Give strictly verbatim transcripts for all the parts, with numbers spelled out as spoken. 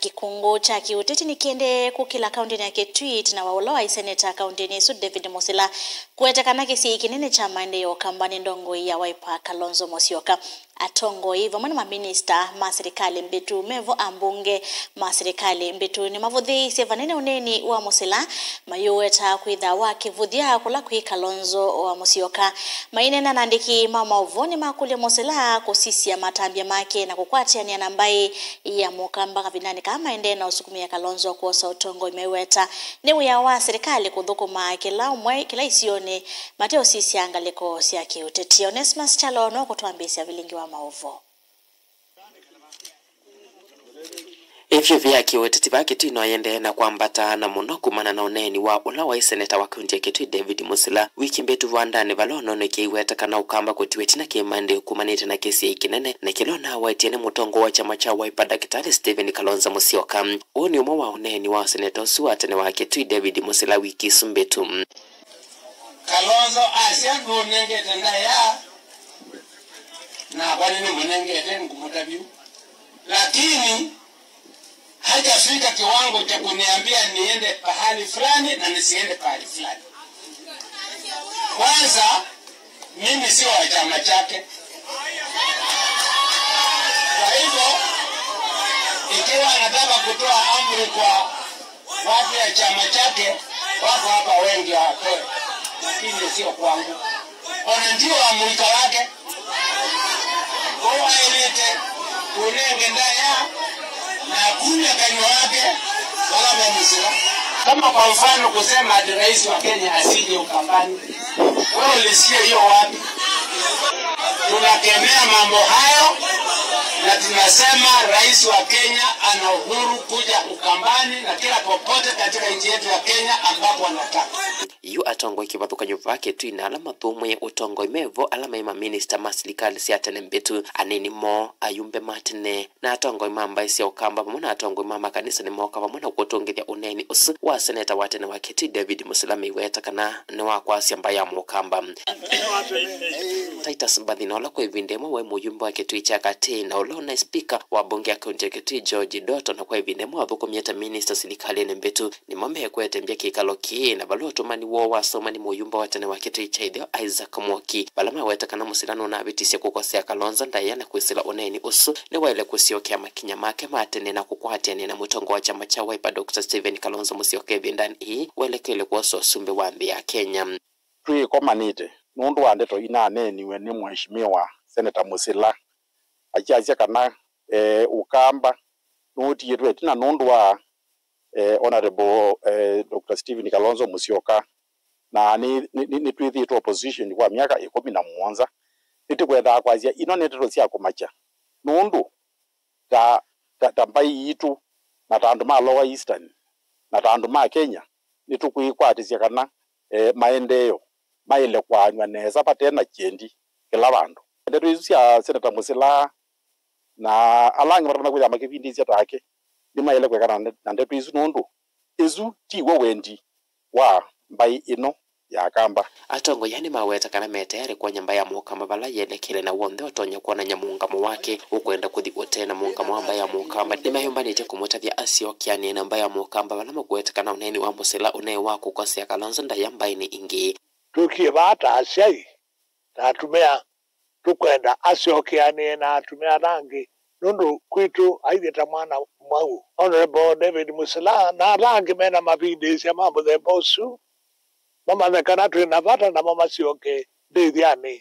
Kĩkũngũ kya kĩũteti nĩkĩendee kũkĩla kaũntĩnĩ ya Kitui na wa ũla waĩ seneta kaũntĩnĩ ĩsu David Musila kũweta kana kĩsiĩi kĩnene kya maendeeo Ũkambanĩ ndongoi ya Wiper Kalonzo Musyoka. Atongoi vamwe na maminista ma silikalĩ mbĩtu mevo ambunge ma silikalĩ mbĩtu nĩmavũthĩĩisye vanene ũneeni wa Musila, mayũweta kwĩtha wa kĩvũthya kũla kwĩ Kalonzo wa Musyoka. Maineena na andĩki ma maũvoo nĩmakũlya Musila kũsisya matambya make na kũkwatĩanĩa na mbaĩ ya Mũkamba kavindanĩ kaa maendee na ũsukumĩa Kalonzo kwosa ũtongoi meweta nĩ wĩa wa silikalĩ kũthũkũma kĩla ũmwe kĩla isionĩ mateũsisya ngalĩko sya kĩũteti. Onesmus Kyalo no kũtwambĩĩsya vilingi wa maũvoo. Ĩvyũvĩ ya kĩũteti vaa Kitui no yĩendee na kwambata na mũno kumana na ũneeni wa ũla waĩ seneta wa kaunti ya Kitui David Musila. Wiki mbĩtu vandanĩ vala ũnonekie iweta kana Ũkamba kũtiwa ĩtina kĩmaendeeo kumanĩte na kĩsiĩi kĩnene na kĩla ũnawetie nĩ mũtongoi wa kyama kya Wiper Ndakĩtalĩ Stephen Kalonzo Musyoka. Ũũ nĩ ũmwe wa ũneeni wa seneta ũsu wa tene wa Kitui David Musila wiki isu mbĩtu. Kalonzo asya ndũnengete ndaĩa, nakwa nĩnĩmũnengete ngũmũta vyũ, lakini hajafika kiwango cha kuniambia niende pahali fulani na nisiende pahali fulani. Kwanza, mimi sio wa chama chake. Kwa hivyo, ikiwa anataka kutoa amri kwa watu ya chama chake, wako hapa wengi watoe, lakini sio kwangu. Ona ndio amrika wake. Kwa hiyo aelete, kunenge ndaya na kunya kanywa wake, wala wamusila. Kama kwa mfano kusema ati rais wa Kenya asije Ukambani, wewe ulisikia hiyo wapi? Tunakemea mambo hayo na tunasema rais wa Kenya ana uhuru kuja Ukambani na kila popote katika nchi yetu ya Kenya ambapo anataka. Yu atongoi kĩvathũkany'o vaa Kitui na ala mathũmũe ũtongoi mevo ala maĩ maminista ma silikalĩ sya tene mbĩtu, anini moo, ayumbe ma tene, na atongoi ma mbaĩ sya Ũkamba vamwe na atongoi ma makanisa nĩmooka vamwe na kũtũngĩthya ũneeni ũsu wa seneta wa tene wa Kitui David Musila meiweta kana nĩwakwasya mbaĩ ya Mũkamba. Titus Mbathi na ũla kwa ĩvinda ĩmwe waĩ mũyumbe wa Kitui kya Katĩ na ũla ũnaĩ spika wa mbunge ya kaunti ya Kitui George Doto na kwa ĩvinda ĩmwe wathũkũmie ta minista silikalĩnĩ mbĩtu nĩmo mekwetembya kĩkalo kĩĩ na vala ũtũmani woo wasoma nĩ mũyumbe wa tene wa Kitui kya Ĩtheo Isaac Mwoki, vala maweta kana Musila nũnavĩtisye kũkosea Kalonzo ndaĩa na kwĩsĩla ũneeni ũsu nĩwaĩle kũsyokea makinya make ma tene na kũkwatĩanĩa na mũtongoi wa kyama kya Wiper Doctor Stephen Kalonzo Musyoka ĩvindanĩ ĩĩ waelekeile kwosa ũsumbĩ wa nthĩ ya Kenya. Twĩkomanĩte nũndũ wa ndeto inaneeniwe nĩ Mheshimiwa Senator Musila akyasya kana, eh, Ũkamba nũtiĩtwe ĩtina nũndũ wa, eh, Honorable, eh, Doctor Stephen Kalonzo Musyoka, na nĩ, nĩ, nĩ, nĩtwĩthĩĩtwe opposition kwa myaka ĩkũmi na mũonza. Nĩtũkwendaa kwasya ino nĩ ndeto sya kũmakya nũndũ ta, ta, ta mbaĩ yitũ na ta andũ ma Lower Eastern na ta andũ ma Kenya nĩtũkwĩkwatĩsya kana, eh, maendeeo maĩle kwaanw'a nesa vate na kyendi kĩla vandũ. Ndeto isu sya Senator Musila na ala angĩ matamana kwĩthĩa makĩvindĩĩsya take nĩmaĩle kũekana na nde-, na ndeto isu nũndũ ĩsu tiw'o wendi wa mbaĩ ĩno ya Akamba. Atongoi aa nĩmaweta kana me tayarĩ kwony'a mbaĩ ya Mũkamba vala yelekele na w'onthe ũtonya kwonany'a mũũngamo wake ũkwenda kũthi ũtee na mũũngamo wa mbaĩ ya Mũkamba. Nĩmeyũmbanĩtye kũmũtavya asyokeanĩe na mbaĩ ya Mũkamba vala makweta kana ũneeni wa Musila ũnaĩ wa kũkosea Kalonzo ndaĩa mbaĩnĩ ingĩ. Tũkie vaa ta asyai, ta atumĩa, tũkwenda asyokeanĩe na atumĩa ala angĩ, nũndũ kwitũ aithye ta mwana mwau. Honorable David Musila na ala angĩ mena mavindĩĩsya ma mũthemba ũsu mamanye kana twĩ na vata namo masyoke ndĩthyanĩ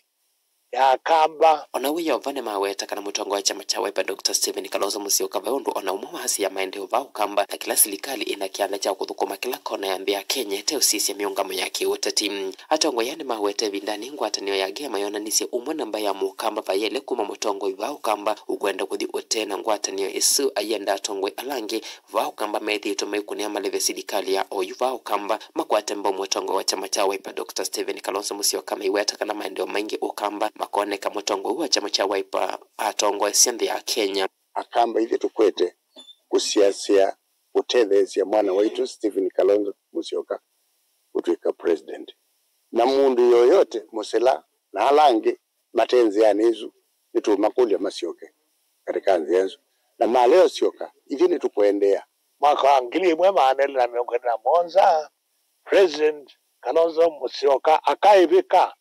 ya Akamba. O na wĩ o vo nĩmaweta kana mũtongoi wa kyama kya Wiper Doctor Stephen Kalonzo Musyoka ve ũndũ o na ũmwe wa asia maendeeo vaa Ũkamba, na kĩla silikalĩ ĩna kĩanda kya kũthũkũma kĩla kona ya nthĩ ya Kenya ĩteũsisya mĩũngamo ya kĩũteti. Atongoi aa nĩmaweta ĩvindanĩ ngwatanĩo ya Gema yonanisye ũmwe na mbaĩ ya Mũkamba vayaĩle kuma mũtongoi vaa Ũkamba ũkwenda kũthi ũtee na ngwatanĩo ĩsu aienda atongoi ala angĩ vaa Ũkamba methĩĩtwe maikũnĩa maleve silikalĩ ya oyu vaa Ũkamba makwate mbaũ mũtongoi wa kyama kya Wiper Doctor Stephen Kalonzo Musyoka meiweta kana maendeeo maingĩ Ũkamba makoneka mũtongoi ũũ wa kyama kya Wiper atongoesya nthĩ ya Kenya. Akamba ithyĩ tũkwete kũsiasya kũtetheesya mwana waitũ Stephen Kalonzo Musyoka kũtw'ĩka president. Na mũndũ yoyote, Mũsila na ala angĩ mate nzĩanĩ ĩsu, nĩtũũmakũlya masyoke katika nzĩa ĩsu. Na malea ũsyoka, ithyĩ nĩtũkũendeea. Mwaka wa ngili ĩmwe maana elĩ na mĩongo ĩlĩ na mũonza, President Kalonzo Musyoka akaĩvĩka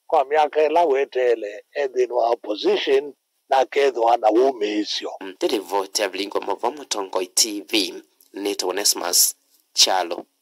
kwa myaka ĩla weteele e nthĩnĩ wa opposition na akethĩwa na wũmĩĩsyo. Nĩ livoti ya Vilingwa Mavo Mũtongoi T V, nĩtawa Onesmus Kyalo.